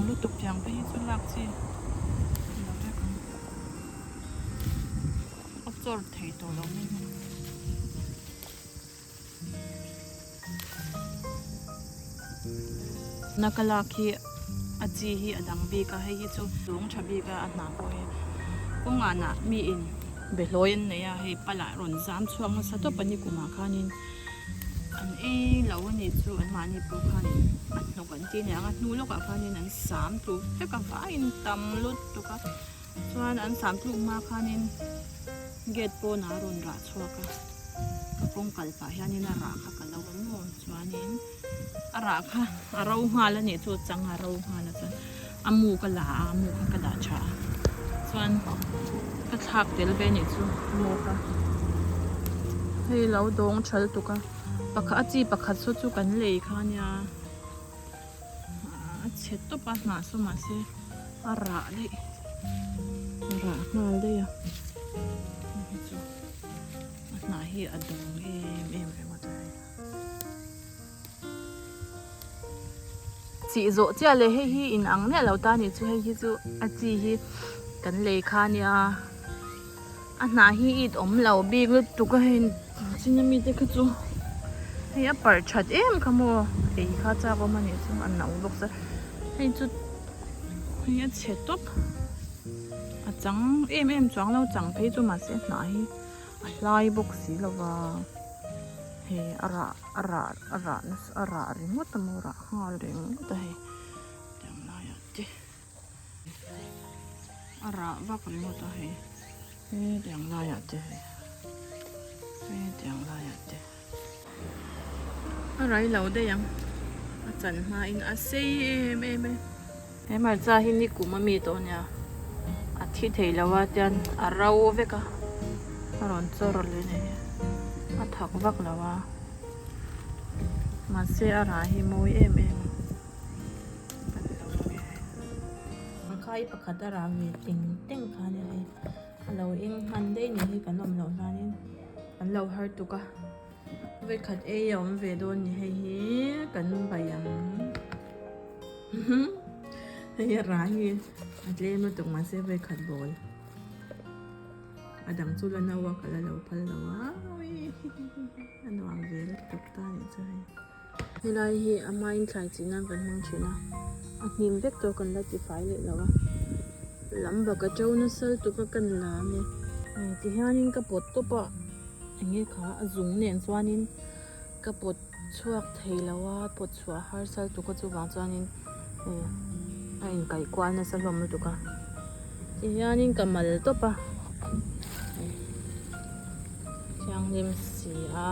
lutuk tiang phei hi chu lak chi a lo vek ang a chawr thei tawh lo mai a. Na ka lak hi a chi hi a dang bik a hei hi chu lung tha bik a a hnah pawh hi kawngah mi in behlawi an nei a hei palah rawn zam chhuak nasa tawp a ni kumah khanin an ei lo a nih chu an mahni pawh khanin a hnawk an ti a niang a hnu lawkah khanin an sam tluk vek a vaiin tam lutuk a chuan an sam tluk hma khanin gate pawnah a rawn rah chhuak a ka kawng kal pah hianin a rah kha ka lo a maw chuanin a rah kha a ro nghal a nih chu chang a ro nghal a chuan a mu ka la a a mu kha ka dah tha a chuan ka thlak tel ve a nih chu a mu kha hei lo dawng tha lutuk a pakhat a chi pakhat saw chu kan lei kha a nia a chhe tawp a hnah saw mahse a rah daih a rah nghal daih a hei chu a hnah hi a dawng em em ringawt a hei. Chih zawh chiah leh hei hi in ang miah lo ta nih chu hei hi chu a chi hi kan lei kha ania a hnah hi it awm lo bik lutuk a hei chin ami te kha chu hei a parh that em kha maw ei kha chak awm a nih chu a no bawk sia hei chu hei a chhe tawp a chang em em chuang lo chang phei chu mahse a hnah hi a hlai bawk si lo va hei a rah a rah a rah nasa a rah ringawt a maw rah nghal ringawt a hei tiang laiah te a rah vak ringawt a hei hetiang laiah te hei hetiang laiah te a rai lo daih ang a chan hmain a sei em em e. He hmarcha hi nikum a mi tawh ania a thi thei lo a tian a ro vek a a rawn chawr leh a ni a thak vak lo a mahse a rah hi mawi em em a kan lo ang e khai pakhat a rah ve teng teng kha ania hei a lo eng hman daih ni hi kan awm loh hlanin an lo har tuk a vawikhat ei a awm ve dawn ni hei hi kan bai ang. Hei a rah hi a tlem lutuk mahse vawikhat bawl a dang chu la no a ka la lo phal lo a a nuam ve lutuk ta anih chu hei. Helai hi a hmain thlai chi nan kan hmang thin a a hnim vek tawh kan la ti fai leh lo a lam bak a to nasa lutuk a kan la ang e. Hei ti hianin ka pawt tawp a enge kha a zung nen chuanin ka pawt. Chhuak thei lo a, pawt chhuah harsa lutuk a chuvang chuanin eh a inkaih kual nasa hlawm lutuk a tihianin ka mal tawp a eh thianghlim si a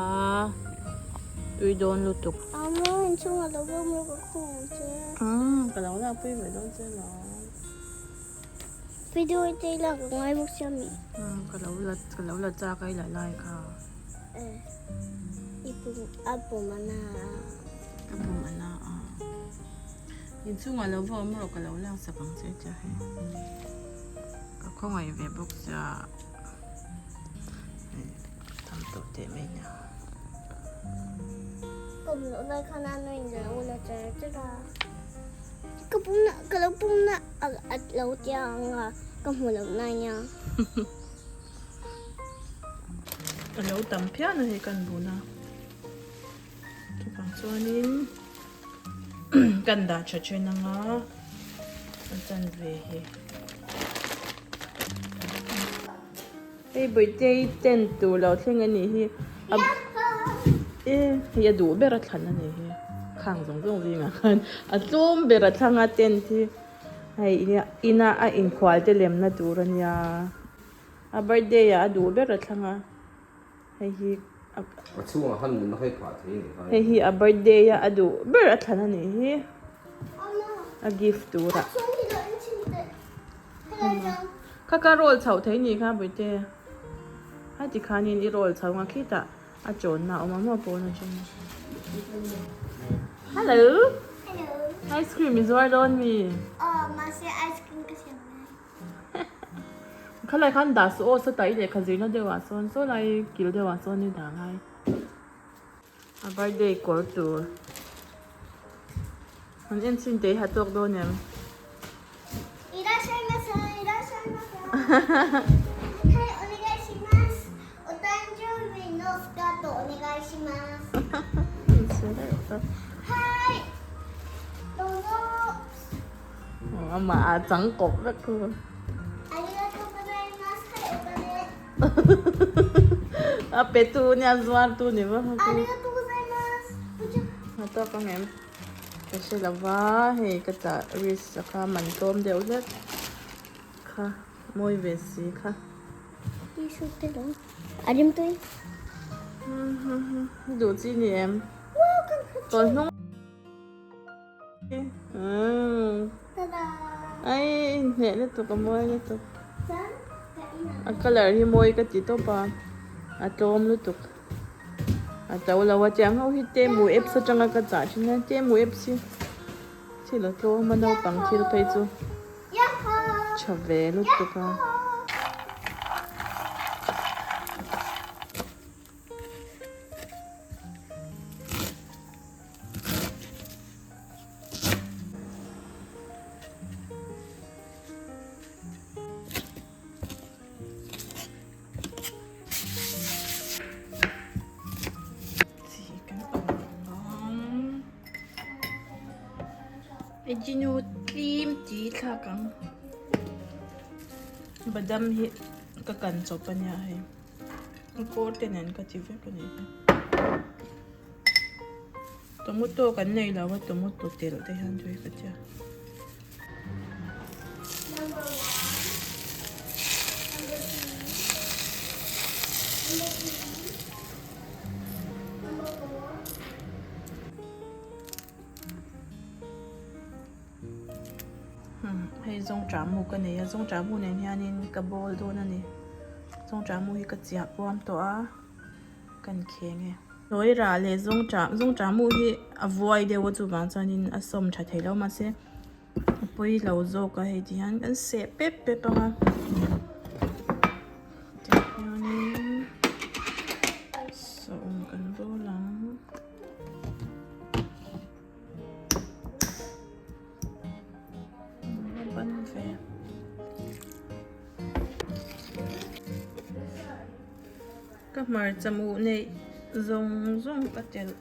tui dawn lutuk. Amo inchhungah lo va maw ka khawng ang che. Umm ka lo lakpui ve dawn che lo. Video te i lak ngai bawk sia mi. Umm ka lo la ka lo la chak a i la lai kha. Eh i pum a pum a na a. Ka pum a na a. Inchungah lo va awm rawh ka lo lak sak ang che tia hei. Ka khawngaih ve bawk sia. Hei tam tawh teh mai nia. Ka pum loh lai khan a nuin lo la char char a. Ka pum na ka lo pum na a lo tia ang a ka hmu loh na nia. A lo tam phian a hei kan bun a chuvang chuanin kan dah tha then ang a a chanve hi. Hei Bawihte tent tur lo thleng a nih hi a e hei a duh ber a thlan a nih hi khang zawng zawng zingah khan a tlawm ber a thlang a tent hi hei ina a inkhual te lemna tur a nia a birthday ah a duh ber a thlang a hei hi a chhungah khan mutna kha i phah thei a nih kha hei hi a birthday a a duh ber a thlan a nih hi a gift turah. Kha ka roll chhoh thei ni kha Buite. Hai tikhanin i roll chho nga khitah a chawnna a awm a maw pawn atanga. Hello. Hello. Ice cream i zuar dawn mi? Aw mahse ice cream ka siam lai. Khalai khan dah suh aw sawtah i lehkha zirna deuhah sawn saw lai kil deuhah sawn i dah ngai. A birthday kawr tur. An en chhin teh i ha tawk dawn em? Amah a chang kawp vek thu. A pe tu nia zuar tu ni va. A tawk ang em? Ka hre lo va, hei ka chah wrist a kha man tlawm deuh hlek kha mawi ve si kha. T-shirt te lo a rim tui. Duh chi ni em? Tawn hnung. Ai hneh lutuk a mawi lutuk. A colour hi mawi ka ti tawp a, a tlawm lutuk. A to lo a tiang ho hi Temu apps atanga ka chah thin a Temu apps hi thil a tlawm a naupang thil phei chu tha ve lutuk a. Ejinu tlim ti thlak ang badam hi ka kan chawp a nia hei a kawr te nen ka ti vek a ni hi tomato kan nei lo a tomato telh te hian tui ka tia. Hei zawngṭah mu ka nei a zawngṭah mu nen hianin ka bawl dawn a ni zawngṭah mu hi ka chiah puam tawh a kan kheng e. Lawi rah leh zawngṭah zawngṭah mu hi a vuai deuh a chuvang chuanin a sawm ṭha thei lo mahse a pawi lo zawk a hei ti hian kan seh pep pep ang a tihianin sawm kan bawl ang. Ka hmarcha muh neih zawng zawng ka telh.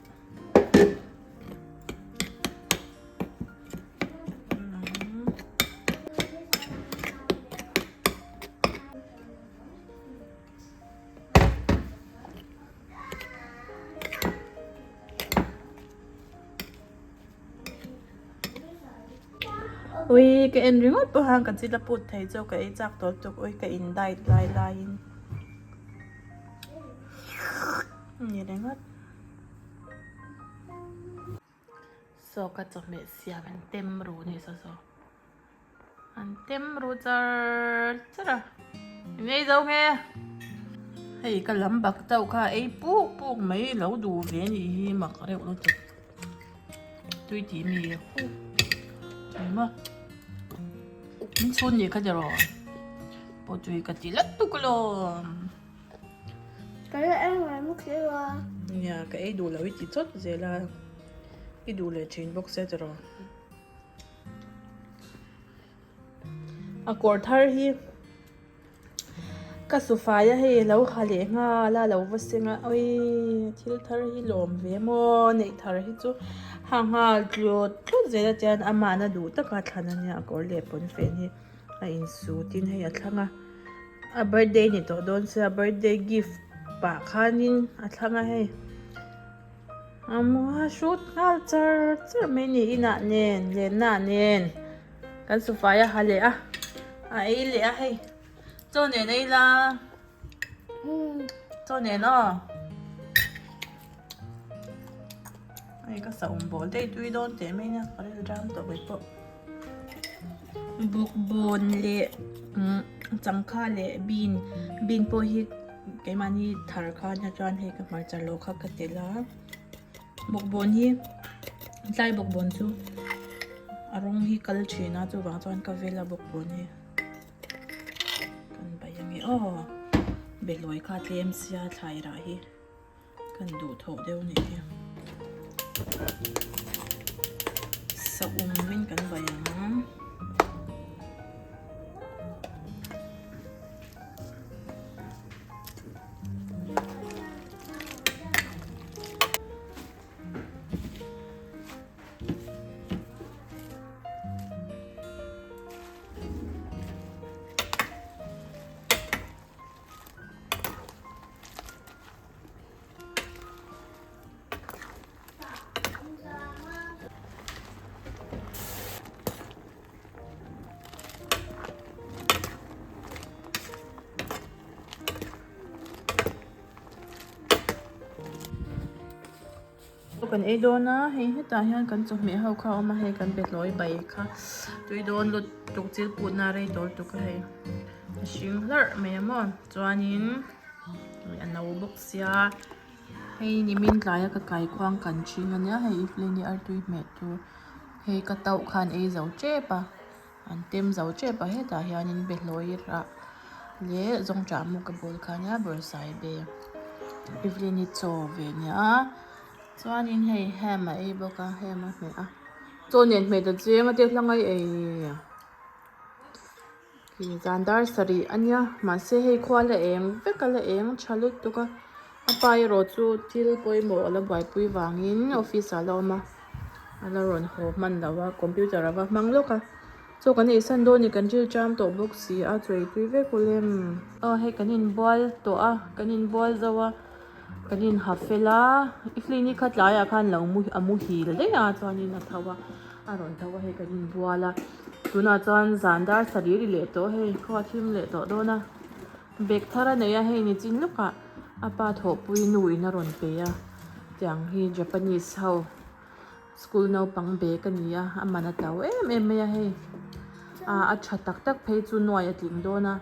Ui ka en ringawt pawh khan ka chil a put thei chu ka ei chak tawh lutuk ui ka in diet lai laiin ni ringawt. Saw ka chawhmeh siam an tem ru ni saw saw an tem ru char char a in ei zo nge hei ka lam bak chauh kha ei puk puk mai lo duh ve a nih hi mak reuh lutuk tui tih mi eng a in chhun nih kha tiraw pawh tui ka ti lutuk alawm. Ka la en ngai bawk si lo a. Nia, ka ei duh lo i ti chawt zel a, i duh leh thin bawk sia tiraw. A kawr thar hi ka sufai a hei lo ha leh nghal a, lo va seng a, awii thil thar hi lawm ve maw neih thar hi chu ha nghal tlut tlut zel a chuan amahna duh taka thlan a nia a kawr leh pawnfen hi a insutin hei a thlang a. A birthday ni tawh dawn sia birthday gift pah khanin a thlang a hei a maw a hrut nghal char char mai ni inah nen lenna ah nen kan sufai a ha leh a a ei leh a hei chaw nen ei la chaw nen aw hei ka saum bawl daih tui dawn teh mai nia ka ril ram tawh mai pawh. Bawkbawn leh changkha leh bean bean pawh hi keimahni thar kha nia chuan hei ka hmarcha lawh kha ka telh a bawkbawn hi tlai bawkbawn chu a rawng hi kal thin a chuvang chuan ka vel a bawkbawn hi kan bai ange aw behlawi kha tlem sia thlai rah hi. Kan duh thawh deuh nih hi. Saum in kan bai ang. Kan ei dawn a, hei hetah hian kan chawhmeh ho kha a awm a, hei kan behlawi bai kha tui dawn lutuk chil putna a rei tawh lutuk a hei a hring hlarh mai a maw chuanin a no bawk sia hei nimin tlaia ka kaikuang kan ching ania hei Evelyn-i artui hmeh tur hei ka tauh khan ei zo tep a. An tem zo tep a hetah hianin behlawi rah leh zawngṭah mu ka bawl kha ania bawrhsaibe Evelyn-i chaw ve nia chuanin hei ham a ei bawk a ham a hmeh a chaw nen hmeh ta cheng a te hlang a ei khi zan dar sarih ania mahse hei khua la eng vek a la eng tha lutuk a a pa erawh chu thil pawimawh a la buaipui vangin office ah a la awm a. A la rawn haw hman lo a computer a va hmang lawk a chaw kan ei san dawn ni kan ril ṭam tawh bawk si a chaw ei tui vek u lem. Aw hei kan inbual tawh a kan inbual zo a kan inha fel a i clinic kha tlaiah khan lo mu a muhil daih a chuanin a tho a a rawn tho a hei kan inbual a tunah chuan zan dar sarih ri leh tawh hei khua thim leh tawh dawn a bag thar a nei a hei nichin lawkah a pa thawhpui nu in a rawn pe a tiang hi Japanese ho school naupang bag a ni a a man a to em em mai a hei ah a tha tak tak phei chu nuai a tling dawn a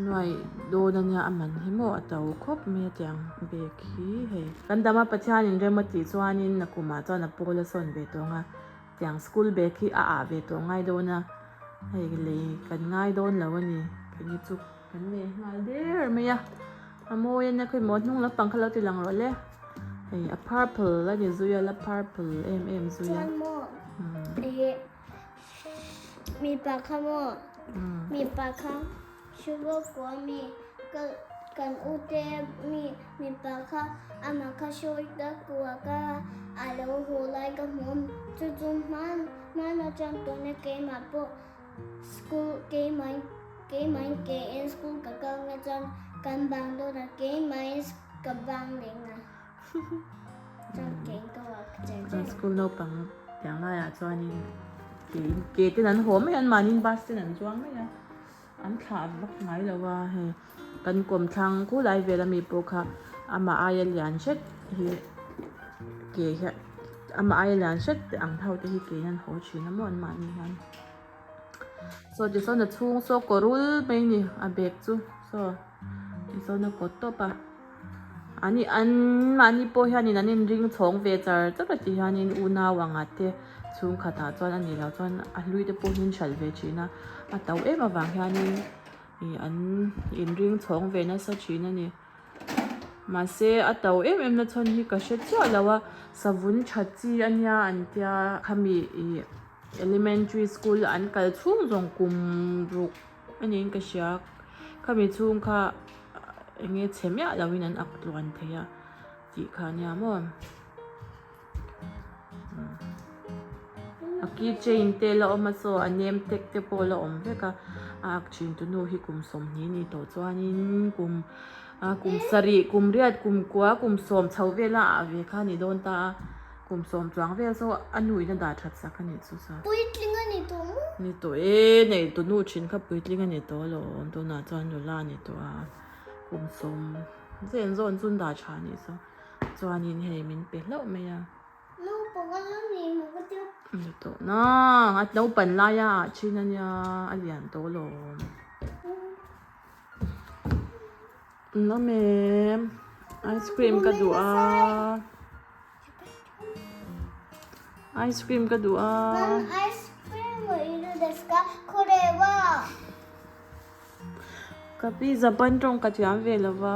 nuai dawn a nia a man hi maw a to khawp mai a tiang bag hi hei kan dam a Pathian in rem a tih chuanin nakumah chuan a pawl a sawn ve tawh ang a tiang school bag hi a ah ve tawh ngai dawn a hei lei kan ngai dawn lo a ni keini chu. Kan nei nghal der mai a, a mawi a nia khawimaw hnung lampang kha lo ti lang rawh le, hei a purple a ni zui a la purple em em zui a. Chuan maw eh mipa kha maw mipa kha sugar kua mi ka kan u te mi mipa kha amah kha sugar kua ka a lo haw lai ka hmu a chu chu hman hman atang tawhna keimah pawh School keimah keimah ke in school ka kal na chuan kan bang dawn a keimah ka bang leh nga chuan ke in ka walk cher cher. School naupang piang laiah chuanin ke in ke ten an haw mai a anmahniin bus ten an chuang mai a an thlah vak ngai lo a hei kan kawmthlang khulai vel ami pawh kha amah aia lian hret hi ke hian amah aia lian hret ang ho te hi ke in an haw thin a maw anmahni hian. Saw tisawn a chhung saw kawr ul mai a ni a bag chu saw tisawn a kawt tawp a ani an mahni pawh hianin an inring chhawng ve char char a ti hianin unau anga te chhungkhatah chuan a nih loh chuan a hlui te pawh hi an hralh ve thin a a to em avang hianin ih an inring chhawng ve nasa thin a ni. Mahse a to em em na chhawn hi ka hre chiah lo a savun tha chi a nia an tia khami ih elementary school an kal chhung zawng kum ruk a niin ka hria khami chhung kha eng nge chhe miah lo in an ak tluan thei a tih kha a nia maw. A key chain te la awm a saw a name tag te pawh la awm vek a a ak thin tu nu hi kum sawmhnih ni tawh chuanin kum a kum sarih kum riat kum kua kum sawm chho vel a ah ve kha a ni dawn ta a kum sawm chuang vel saw a nu in a dah that sak a nih chu saw. Puitling a ni tawh maw? Ni tawh e nei tu nu thin kha puitling a ni tawh alawm tunah chuan nula a ni tawh a kum sawm zen zawn chu an dah tha a nih saw. Chuanin hei min pe hlauh mai a. Naupang a lo ni maw ka tia. Ni tawh na, a naupan laia ah thin a nia, a lian tawh alawm. Nawm em, ice cream ka duh a. Ice cream ka duh a. Ice cream iru desu ka? Kore wa. Ka pi Japan tawng ka thiam ve lo va.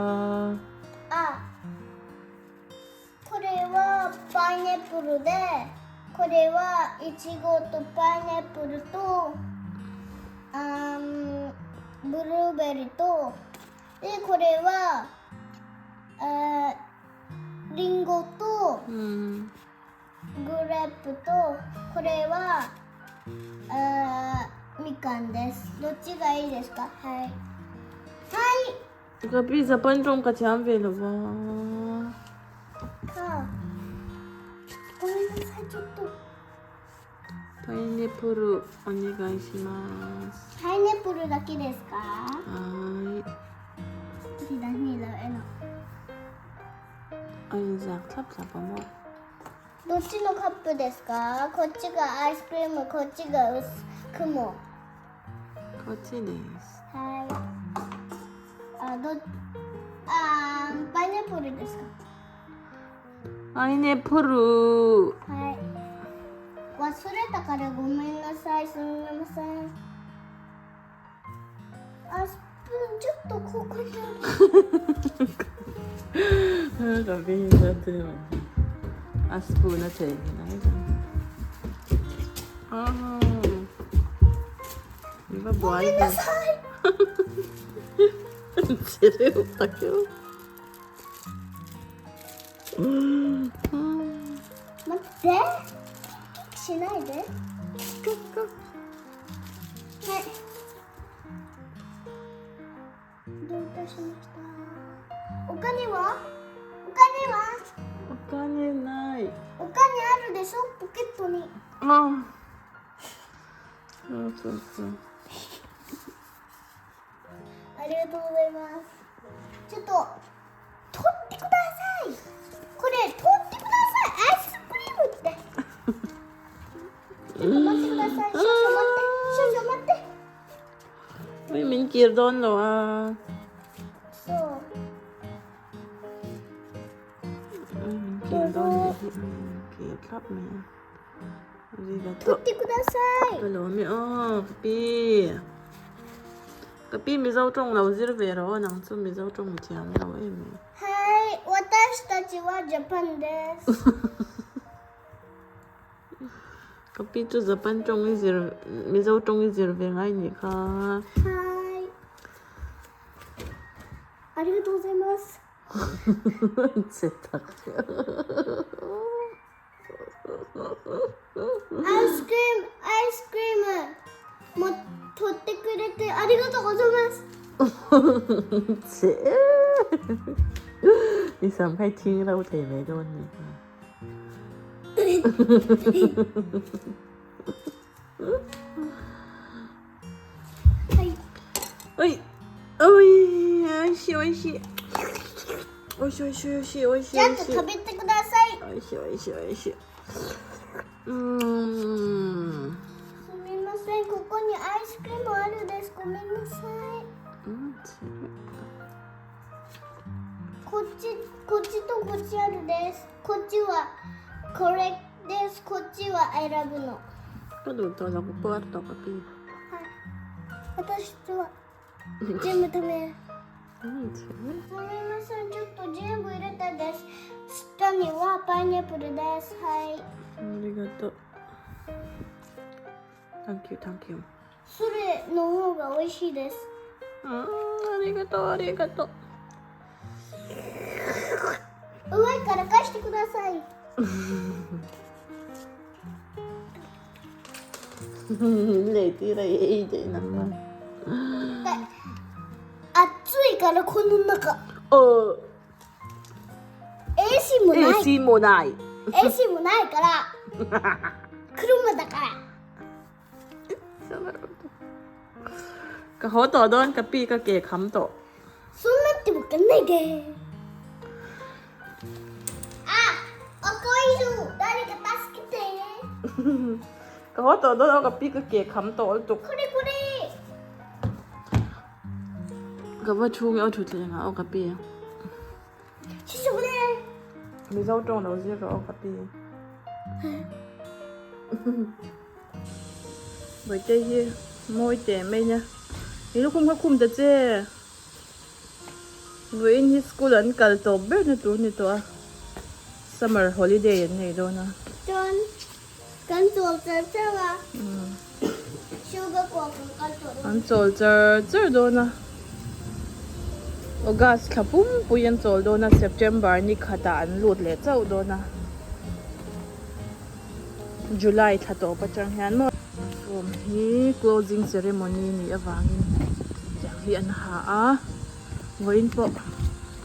A Kore wa pineapple de kore wa ichigo to pineapple to um blueberry to de kore wa uh ringo to grape to kore wa みかんです。どっちがいいですかはい。はい。Ka pi Japan tawng ka thiam ve lo va. か。ごめんなさい、ちょっと。パイナップルお願いします。パイナップルだけですかはい。左の絵の。 A inziak thlap thlap a maw? どっちのカップですかこっちがアイスクリーム、こっちが薄雲。こっちですはい。あ、ど、あー、パイナップルですかパイナップルはい。忘れたからごめんなさい。すみません。あ、スプーンちょっとここにある。 ka pi sa te a spoon a chei nai ah ni va ご buai めんなさい。 chereu takeu 待って。キックしないで。クックはい。どういたしました。お金は？お金は？お金ないお金あるでしょポケットに。あそうそうそうありがとうございます。ちょっと取ってください。これ取ってください。アイスクリームって。ちょっと待ってください。少々待って。少々待って。 Uy, min kir don lo ah. そう。 Uy, min kir don min kir klap me. Arigato. 取ってください。 Ka lo mi aw ka pi. Ka pi Mizo tawng lo zir ve rawh nang chu Mizo tawng thiam lo em mai. はい、私たちはジャパンです。 Ka pi chu Japan tawng i zir Mizo tawng i zir ve ngai nih kha. はい。ありがとうございます。 Che tak. アイスクリーム、アイスクリームも取ってくれてありがとうございます。 Che. I sam khai thing lo thei mai dawn nih kha. はい。 Ui. Ui, oi shi oi shi. Oi shi oi shi oi shi oi shi. ちゃんと食べてください。 Oi shi oi shi oi shi. Mm. すみません、ここにアイスクリームあるです。ごめんなさい。 Mm. こっち、こっちとこっちあるです。こっちはこれです。こっちは選ぶの。は Ka duh tawh lo ka puar tawh ka pi. い。私は全部食べる。 Mm. すみません、ちょっと全部入れたです。下にはパイナップルです。はい。 Arigato. Thank you, thank you. それの方が美味しいです。 Mm, arigato, arigato. 上から返してください。 Lei ti rei ei dei nang ma. 暑いからこの中。 Oh, AC もない。 AC もない。 AC もないから。車だから。 Ka ho tawh dawn ka pi ka ke kham tawh. そんなってわかんないで。あ、赤いぞ。誰か助けて。 Ka ho tawh dawn aw ka pi ka ke kham tawh lutuk. これこれ。 Ka va thu nge aw thutthleng ah aw ka pi. 師匠ね。 Mizo tawng lo zir rawh aw ka pi. Bawihtei hi mawi teh mai nia. I lukhum kha khum ta che. Vawiin hi school an kal tawp ber na tur ni tawh a. Summer holiday an nei dawn a. จนกันตัวเจอเจ้าอะชูกกว่ากันตัว An chawl char char dawn a. August thla pumpui an chawl dawn a September ni khatah an lut leh chauh dawn a. July thla tawp atang hian maw form hi closing ceremony nih avangin tiang hi an ha a vawiin pawh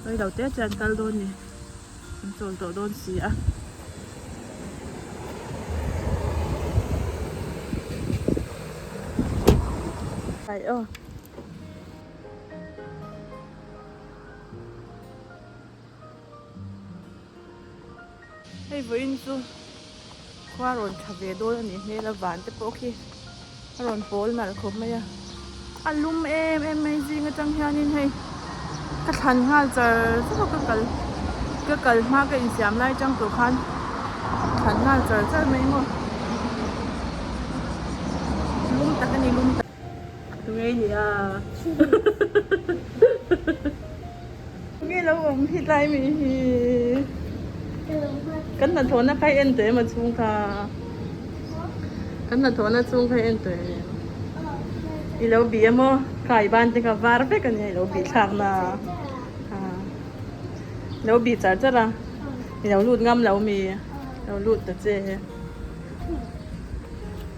rei lo te te an kal dawn ni an chawl tawh dawn si a. Ai aw. Hei vawiin chu Khua rawn tha ve dawn a nih hmel a van te pawh khi a rawn pawl nalh khawp mai a a lum em em mai zing atang hianin hei ka thlan nghal char char a ka kal ka kal hma ka insiam lai atang tawh khan thlan nghal char char mai maw lum tak a ni lum tak tunge ni a tunge lo awm hi tlai mai hi kan hnathawhna kha i en tawh em a chhung kha kan hnathawhna chhung kha i en tawh em i lo bih em aw kha i ban te kha var vek a nia i lo bih thlak na i lo bih char char a i lo lut ngam lo mi lo lut ta che.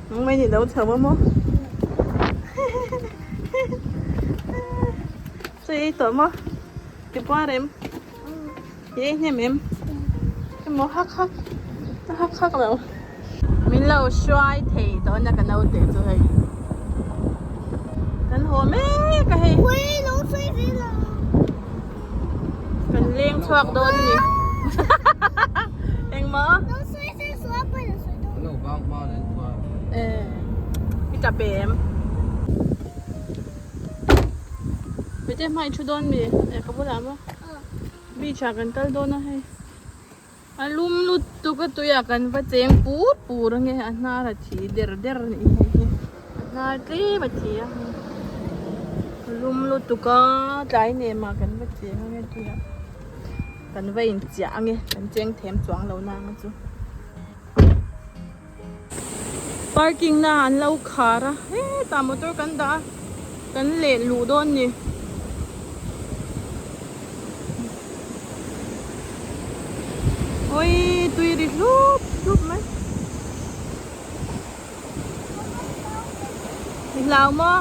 Nangmah in i lo chho a maw? Chu i ei tawh maw? Ti puar em? I ei hnem em? Emaw hak hak a hak hak lo. Min lo hruai thei dawn a ka naute chu hei. Kan haw mek a hei. Kan leng chhuak dawn a ni. Engmaw? I tap em? Mite hma i thu dawn mi? Eh ka bulah maw? Beach ah kan kal dawn a hei. A lum lutuk a tuiah kan va cheng pur pur ange a hnar a thi der der a nih hei hi. A hnar tlem a thi a hei. A lum lutuk a tlai nem ah kan va cheng ange tuiah. Kan va inchiah ange kan cheng them chuang lo nang a chu. Parking na an lo khar a hetah motor kan dah a kan leh luh dawn ni. Awii tui ri hlup hlup mai. I hlau maw?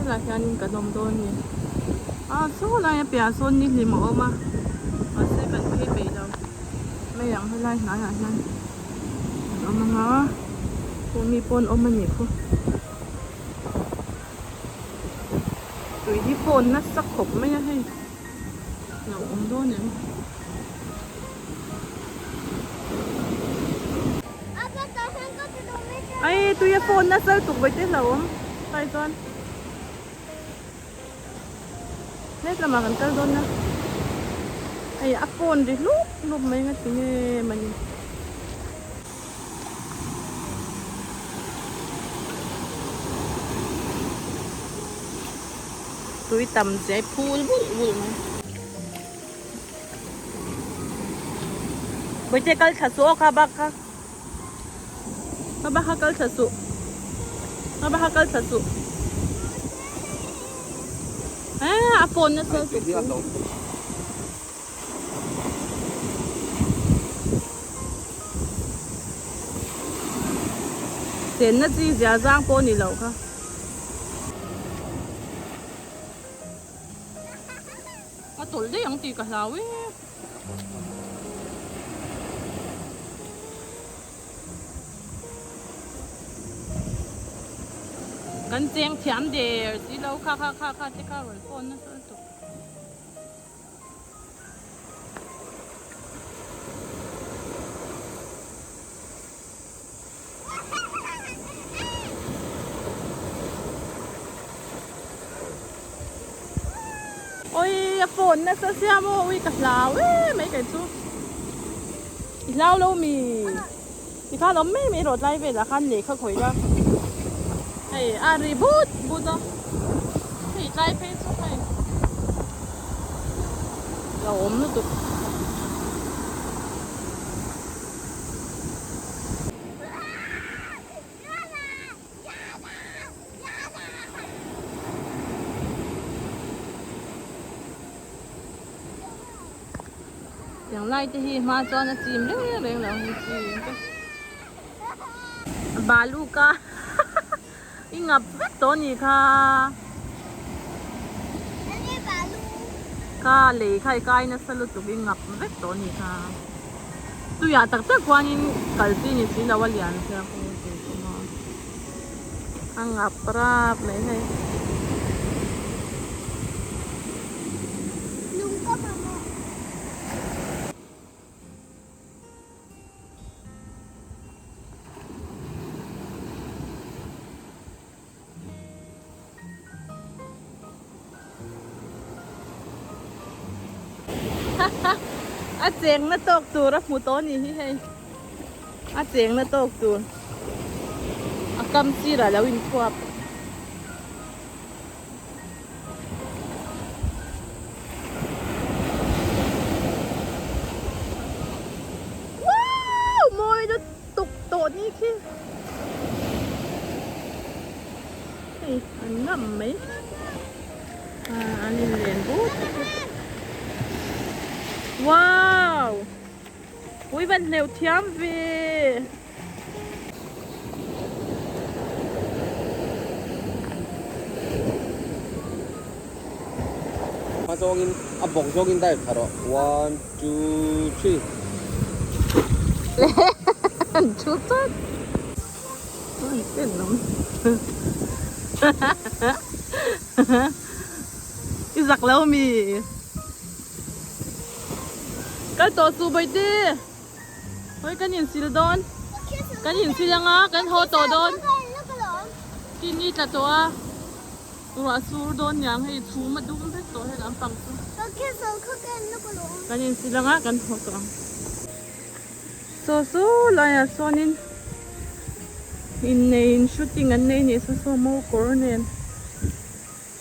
Helai hianin kan awm dawn a ni a saw laia piahah sawn ni hlim a awm a mahse kan phei peih lo mai ang helai hnaiah hian an awm ang a khaw mi pawh an awm a nih khu tui hi pawh nasa khawp mai a hei lo awm dawn em. Ai tui a phone nasa lutuk vawi te hlauhawm tai chuan hlek lamah kan kal dawn a hei a phone ri hlup hlup mai nga tinge mani. Tui tam zia i phul bulh bulh mai. Bawihte kal thla suh aw kha bak kha kha bak kha kal thla suh kha bak kha kal thla suh eh a phone nasa lutuk chenna chi zia zang pawh ni loh kha. A tawlh daih ang tih ka hlau e. Kan cheng thiam der si lo kha kha kha kha te kha rawn phone nasa lutuk. Oi a phone nasa sia maw ui ka hlau em mai kei chu i hlau lo mi ti khan awm mai mai rawh tlai velah khan lehkha khawih la hei a ri but but a hei tlai phei chu hei lo awm lutuk. Tiang lai te hi hma chuan a chim reng reng lo hi chim te balu ka. I ngap vek tawh anih kha. Ka lei kha i kai nasa lutuk i ngap vek tawh anih kha. Tuiah tak tak khuanin kal chi ni si lo a lian sia khaw tih pawh a a ngap rap mai hei. A cheng na tawk tur a hmu tawh a nih hi hei a cheng na tawk tur a kam sirah lo inkhuap. Wow! Mawi lutuk tawh ni khi. Hei an ngam mai. Ah, an inlen but but. Wow! Ui van hleuh thiam ve. Hma zawngin a bawk zawngin dive thla rawh one two three. An thu tlat. An ten awm. I zak lo mi. Kal tawh suh Bawihte. Hawi kan insil dawn. Kan insil anga kan haw tawh dawn. Tin i tla tawh a. Ruah sur dawn niang hei chhum a dum vek tawh hei lampang chu. Kan insil anga kan haw tawh ang. Saw saw laiah sawnin inneiin shooting an nei nih saw saw mo kawr nen.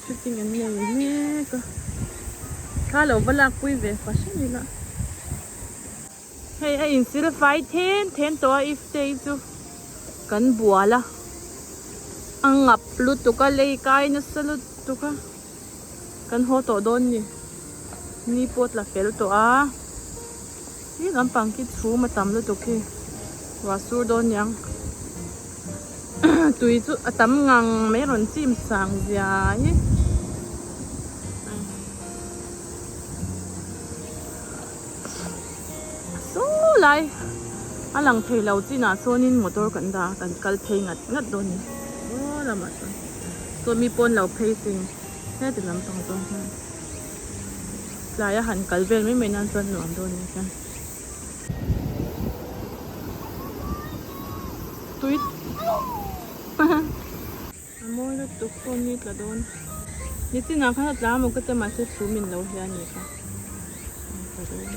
Shooting an nei mek a thla lo va lak pui ve fahran ila hei a insil fai then then tawh a if te hi chu kan bual a a ngap lutuk a lei kai nasa lutuk a kan haw tawh dawn ni ni pawh tla fel tawh a ti lampang khi chhum a tam lutuk khi ruah sur dawn niang. Tui chu a tam ngang mai rawn chim sang zia hi. Saw lai a lang thei lo chinah sawnin motor kan dah a kan kal phei ngat ngat dawn a ni. Aw lamah chuan saw mi pawn lo phei sing heti lampang zawng hian tlaia han kal vel mai mai nan chuan nuam dawn a ni chuan. Tui a mawi lutuk pawh ni tla dawn nichinah khan a tla amaw ka ti mahse chhum in lo hian a ni kha tla dawn.